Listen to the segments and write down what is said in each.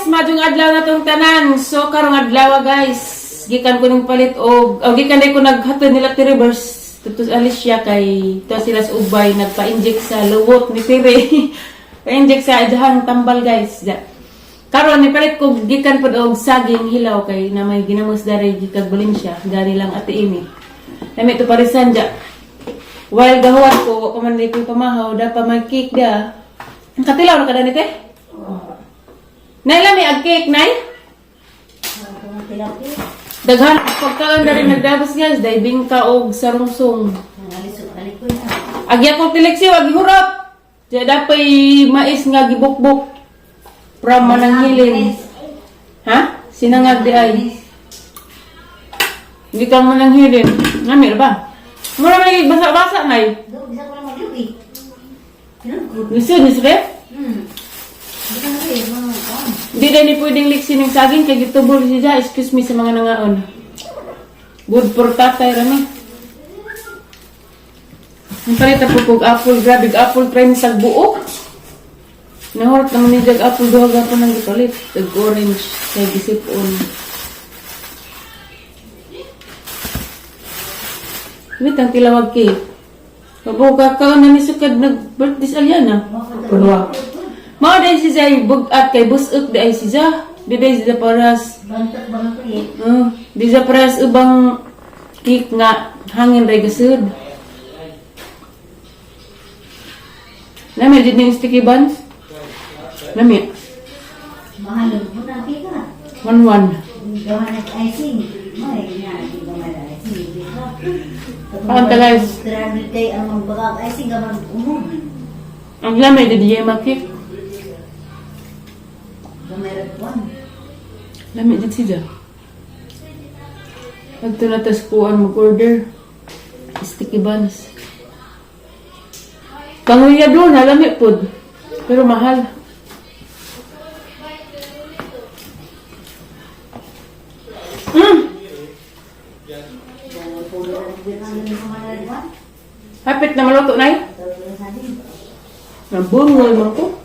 Maayong adlaw na tong tanan. So karong adlaw, guys, gikan ko ning palit og o gikan day ko naghatod nila ti reverse tutos Alicia kay to sila sa ubay nagpa-inject sa luwot ni Tire. Pa-inject sa idahang tambal, guys. Ja. Karon ni palit ko gikan pod og saging hilaw kay na may ginamos diri gikag Valencia, gani lang Ate Amy. Nami to parisan ja. While gahuwat ko, wa ko man ko pamahaw, da pa may cake da. Ang katilaw na kada ni te? Nay, lami ag cake, nay? Daghan pagkaon diri nagdabos, guys, diving ka og sarungsong. Agya ko tileksiw, agi hurot. Diya dapay mais nga gibukbuk. From Mananghilin. Ha? Sinangag di ay. Hindi ka Mananghilin. Nami ba? Mura man basa-basa, nay. Lisod ni sir? Hindi na ni pwedeng liksin ng saging kay gitubol siya. Excuse me sa mga nangaon. Good for tatay rami. Ang palit po kog apple, grabe apple try ni sag buok. Nahurot naman ni jag apple, duha gapon ang gipalit. Tag orange kay gisipon. Wait, ang tilawag cake. Kabuka ka na ni sukad nag-birthday sa Aliana. Punwa. Mao dai si Zay bugat kay busok di ay si Za. Di dai siya paras. Di siya paras ubang cake nga hangin ray gasud. Nami jud ning sticky buns. Nami. Mahal mo na ka. 1-1. Gawa na icing. May na, di ba may icing? Di ba? Paano ta, guys? Grabe kay ang magbagag icing ka mag-umog. Ang lami jud yema cake. Gamay kuan. Lami jud siya. Adto na tas kuan mag-order. Sticky buns. Kanguya doon, lami pod. Pero mahal. Hapit na maluto na eh. Nabungol man ko.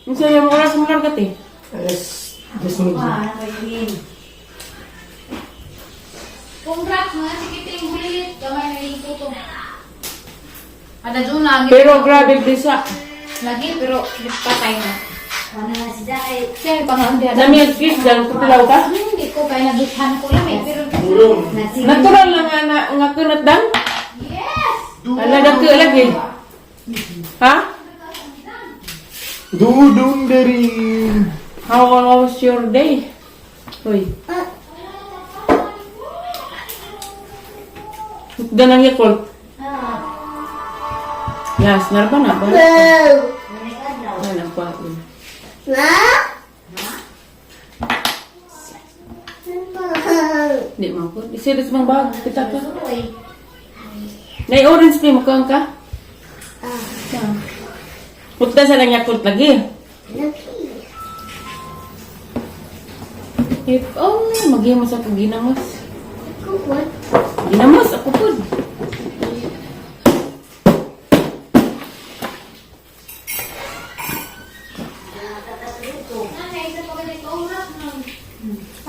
Ang saya mo oras mo kargat eh. 2:30. Congrats mga sikiting bulit. Gamay na yung puto. Ada Juna. Pero grabe bisa. Lagi pero patay na. Ano na siya ay Siya yung pangaon diya. Dami ang kiss dahil kutilaw ka. Hindi ko kaya nagithan ko lang eh. Pero Natural na nga na nga kunot dang. Yes! Ala dagko lagi. Ha? Dudong dari. How was your day? Hoy. Dan ang Yakult. Yes, narba na ba? Wala pa. Di mo ko. Isirit mong bag. Kita ka. Nay orange pa mo ka? Punta sa lang Yakult lagi. If only maghimo sa kong ginamos. Ginamos ako pud.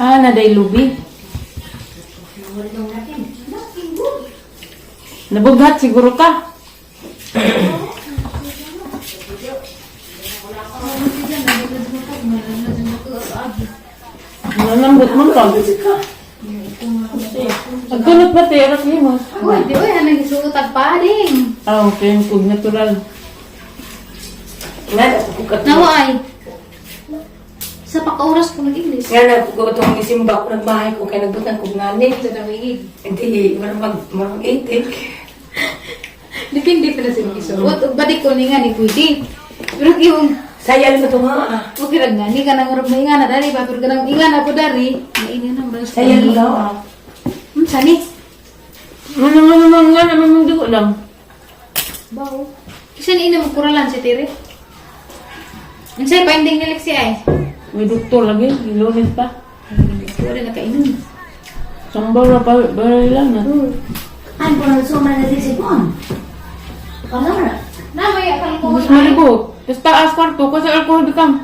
Ah, naday lubi. Nabughat siguro ka. Nanambot man ka. Pagkunot pa te, aras limos. Uy, di uy, anong gisuot ang paring. Ah, okay, kung natural. Nga na ko kato. Nawa ay. Sa paka-oras ko nag-English. Nga na ko katong isimba ko nagbahay ko kay nagbutang ko ngani. Sa nawigig. Hindi marang marang itik. Depende pa na sa gisuot. Ug balik ko ni nga ni pwede. Pero yung Sayal mo to nga ah. okay ra nga ni kanang murag mo ingana dari ba pero kanang ingana po dari. Maingana mo ra. Sayal mo daw ah. Sani. Ano nga naman nga naman mong dugo lang. Bawo. Kisa ni ina mo kuralan si Tere. Unsay finding ni Lexi ay? May doktor lagi, Lunes pa. Wala na kainom. Sambal na pa, balay lang na. An po na suma na si Kuan. Wala na. Na may alcohol. Mas malibot. Tapos taas kwarto, kasi alcohol bikang.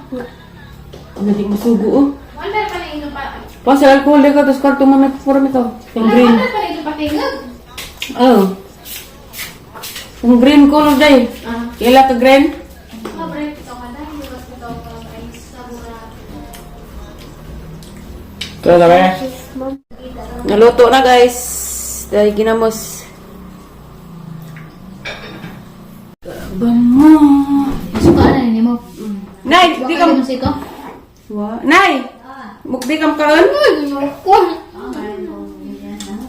Hindi masugo oh. Wala pa na ino pa. Kasi alcohol ka, tapos kwarto mo may puro ito. Yung green. Wala pa na ino patingag. Oh. Yung green color day. Ah. Kaila ka green? Mabre ito ka dahil mas ito ka ay sabura. Ito na ba? Naluto na, guys. Dahil ginamos. Bango. Suka na ni mo. Nay, di ka Mo siko. Wa. Nay! Mukdi kam kaon? Ko.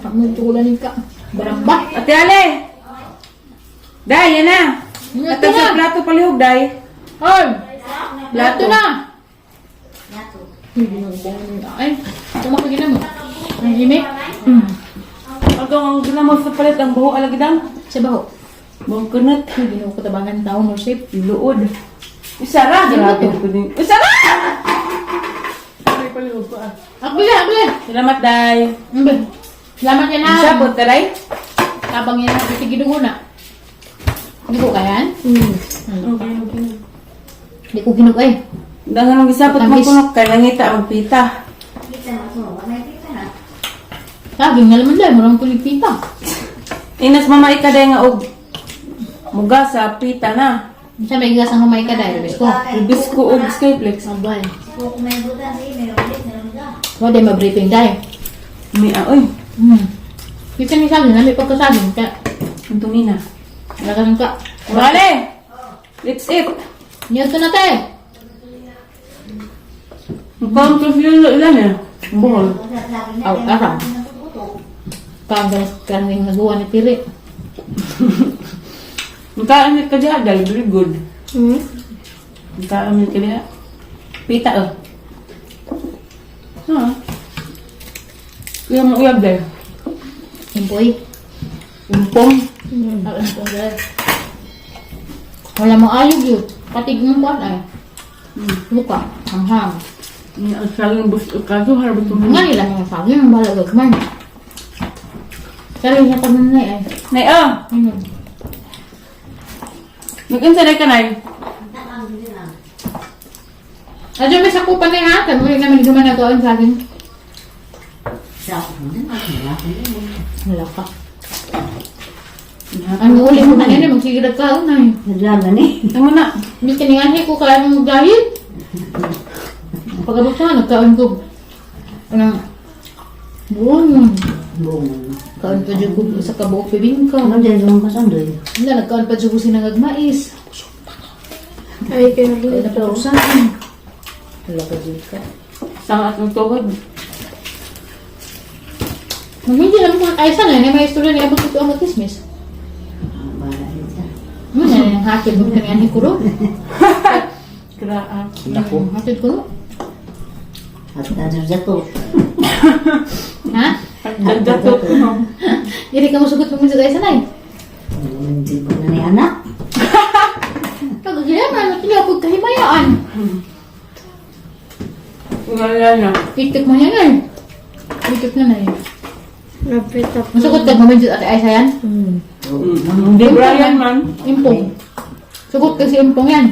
Pagmutulan ka. Baramba. Ate Ale! Day, yan na. Ito At sa na. plato palihog, Day. Hoy! Plato na. Ay, tumakagin na mo. Ang imik. Although ang ginamos sa palit, ang buho alagidang. Sa baho. Buong kunat. Ay, ginoo ko tabangan tao mo safe. Luod. Isara! Grabe ko din. Isara! Akbila, akbila. Salamat, Day. Mbe. Salamat yan na. Isa po, taray. Tabang yan na. Sige dugo na. Hindi ko kayan? Okay. Hindi ko ginog ay. Dangan ang gisapot Tamis. mo kunok kay nangita ang pita. Kita na so, wala kita na. Sabi nga naman dahil, murang kuligpita. Inas mama ika day nga og muga sa pita na. Sa may gas ang humay ka dahil. Ko. Ibis ko og skyflex. Abay. Kung may buta sa email, ulit na lang ka. Wala day ma-briefing dahil. Mi aoy. Kita ni sabi, nami pagkasabi. Kaya, Ang tumina. wala ka ka. Wale! Let's eat. Niyo to na tayo. Ang kaon ko ilan eh. Buhol. Aw, araw. Kagang karning nagawa ni Tiri. Ang kaon ka diha dahil very good. Ang kaon ka diha. Pita oh. Ha. Kaya mo uyab dahil. Impoy. Umpong. Alam ko dahil. Wala mo ayog yun. Patig mo kuan ay. Luka. Hanghang. Ang saging bus kaso harap ito. Nga nila mga sabi, ang balagag man. Pero yung sa tanan na ay. Nay oh. Ano? Nag-unsa day ka nay? Adyo may sakupan na ha. Sabi naman naman nagaon sa akin. Sa ako na, wala ko na. Wala ka. Ano uli mo kanina, magsigilag ka. Ano eh. Naglaban eh. Tama na. Hindi kaningan ko kaya mong dahil. Pagabot sa nagkaon ko. Anong buong Buong. kaon pa dyan ko sa kabuok bibingka. Ano dyan yung kasandoy? Hindi, nagkaon pa dyan ko sinangag mais. Ay, kaya Kaya na pa usahan. Wala ka dyan ka. Sangat ng tuhod. Hindi naman kung ay sana, may istorya niya abot ito ang magkismis. Bahala rin siya. Ano na yung hatid mo kaniyan ko ro? Grabe. Nako. Hatid ko ro. At dadar-dato. Ha? Nagdatot no. Dili ka mosugot mo sa sanay. Hindi ko na ni anak. Pagkakilala na sila pagkahimayaan. Wala na. Itik man yan ay. Itik na na eh. Napit Masugot ka mo ate ay sayan? Hindi Brian man. Impong. Sugot kasi impong yan.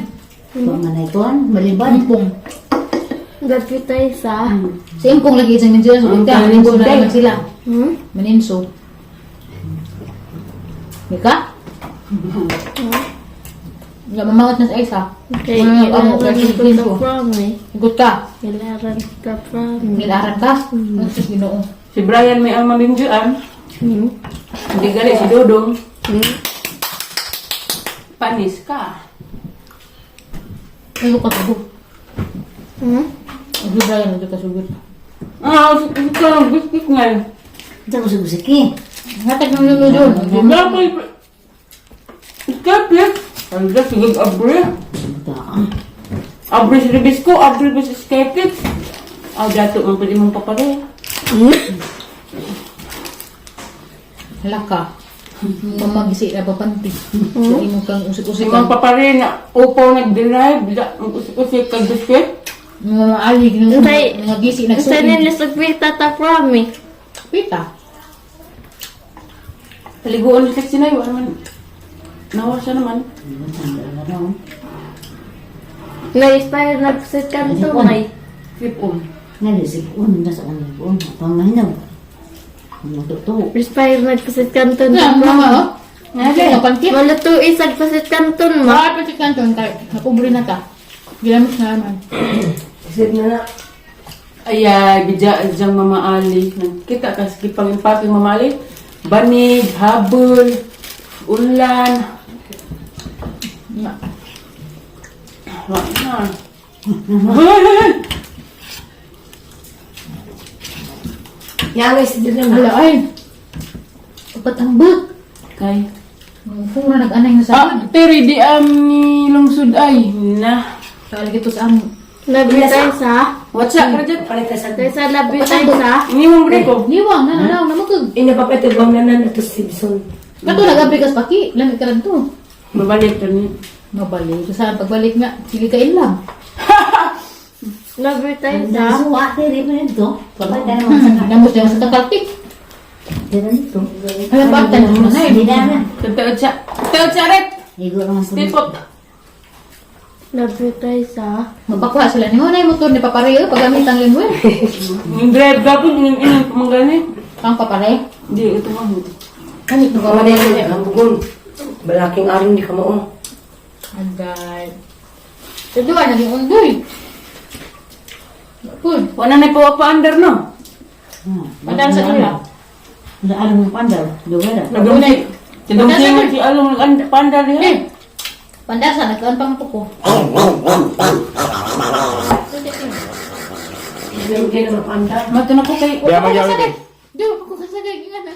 Kung nga na ituan, malibad. Impong. Dapit tayo sa... Sa impong lagi isang minsan sugot ka. Ang Maninso na kanin naman sila. Hmm? Maninso. Di ka? Wala mamawat na sa isa. Okay, Wala, amo, kailangan kasi ko ko. ta promise. Sugot ka. Kailangan ta promise. Nilaran ka. Ang sus ginoo. Si Brian may ang mamimjuan. Hindi gali si Dodong. Panis ka. Ano ka sugot? Hmm? Ang Brian, hindi ka sugot. Ah, gusto ka ng biscuit ngayon. Ito ko sa gusiki. Hatag ng lulo doon. Dapat Skyflex. Ang da sigag abre. Ito ah. Abre si Ribisco, abre ba si Skyflex? Ah, dato man pwede mong papare. Hala ka. Mamagisi na papanti. Sa imo kang Si usik-usik. mga papare na upaw nag-derive, usik-usik kag biscuit. Mga maalig ng Unsay- mga gisi Sa nagsuot. nila sa pita ta promise. Pita. Paliguan ni Sexy na wala man. Nawa siya naman. Na-expire na sa kanto, may. Sipon. Nalisip-un, nasa unipon. Pangmahinog. Matuto. Expire na sa kanto, Na, ta mga promise. oh. Nga, pantit. Wala to isag pasit kanton ma. Wala pa si Canton tayo. Napobre na ta. Ginamit na naman. Isip na na. Ay, bidya diyang Mama Ali. Kita kasi gipang impake Mama Ali. Banig, habol, ulan. Na. Wa na. Ay! Yangis din na. Hala ay. Patambot. Kay. Kung na nag-anay na sa Ah, Terry, di am ni lungsod ay. Na. Sa lagi to sa amo. Labi tayo sa. What's up, Rajat? Palit sa Tayo sa labi tayo sa. Ini mong break ko. Liwang na na na magag. Inapapatibang na na to Simpson. Kato nag-abri kas paki. Lamig ka lang to. Mabalik to ni. Mabalik. Sa pagbalik nga, sige kain lang. Labi tayo sa. Suwa, tiri pa nito. Pabay ka naman sa Nambot niya sa takaltik. Tira nito. Hala pa tanan mo na eh. Hindi na na. Taod siya. Taod siya, Ret. Igo naman sa Tipot. Labi tayo sa. Mapakuha sila ni mo na yung motor ni papareyo paggamit ang lingwe. Yung drive gapon, yung inang pamangani. Ang papare. Di, ito mo. Kanit mo Kamay na ang bugon. Balaking araw hindi ka mao. Agay. Sa duwa naging undoy. Pud. Wala na po pa under, no? Padang sa kanila. Wala alam mo pandal. Lugar. Nagunay. Tinong si Along pandar Eh, niya. pandasa nagkaon pang tuko. Hindi na mapanda. Mato na ko kay... Kaya magyawin eh. Di ako kasagay nga na.